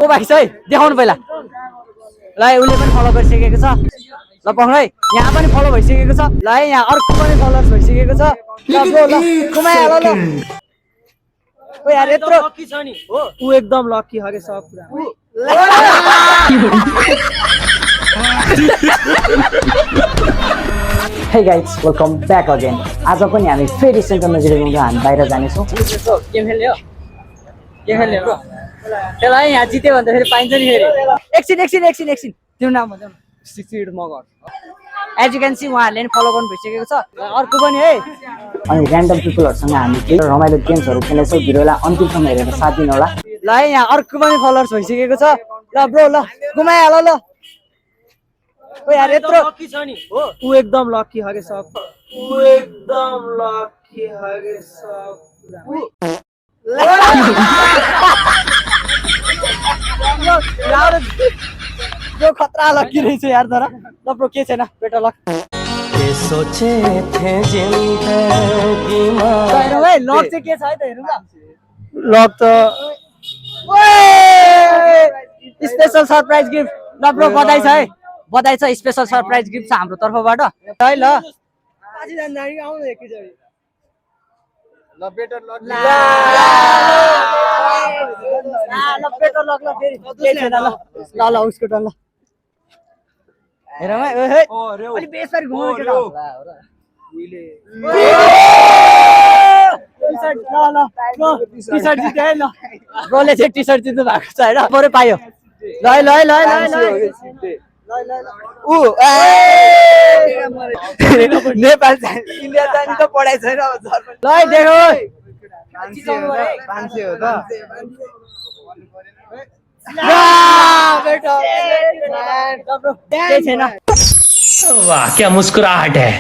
को भाइ छ है देखाउनु पहिला ल उसले पनि फलो गरिसकेको छ ल पक्र है यहाँ पनि फलो भइसकेको छ ल है यहाँ अर्को पनि फलोअर्स भइसकेको छ ल ब्रो ल घुमाइहाल ल ओ यार यत्रो लकी छ नि हो उ एकदम लकी हरे सब पुरा Hey guys, welcome back again. आज पनि हामी फेरि सेन्टर नजिकैको हामी बाहिर जानेछौँ। गेम खेल्यो ब्रो ल है यहाँ जित्यो भने त फेरि पाइन्छ नि फेरि एकछिन त्यो नाम भन्छ सिक्सिड Magar as you can see उहाँहरूले नि फलो गर्नु भइसकेको छ अर्को पनि है अनि ऱ्यान्डम पिपलहरुसँग हामी केही रमाइलो गेम्सहरु खेल्नेछौँ। भिडियोलाई अन्तिमसम्म हेरेर साथ दिनु होला। ल है यहाँ अर्को पनि फलोअर्स भइसकेको छ ल ब्रो ल घुमाइहाल ल ओ यार यत्रो लकी छ नि हो उ एकदम लकी हरे सब जो खतरा लकी रहेछ यार तर ल ब्रो के छैन बेटा लक के सोचे थे जिंदगीमा हेरौँ है लक चाहिँ के छ है त हेरौँ ल लक त स्पेशल सरप्राइज गिफ्ट ल ब्रो बधाई छ स्पेशल सरप्राइज गिफ्ट छ हाम्रो तर्फबाट है ल ल बेटर लक बेटर लक ल फेरि केही छैन ल उसको टर्न ल हेरौँ है ओहे अलि बेसरी घुमाउ केटा टी-शर्ट जित्यो है ल ब्रोले चाहिँ टी-शर्ट जित्नु भएको छ हैन बरु पायो ल उ नेपाल इन्डिया जाने त पढाइ छैन अब ल देखो 500 हो त बेटा केही छैन वाह क्या मुस्कुराहट है।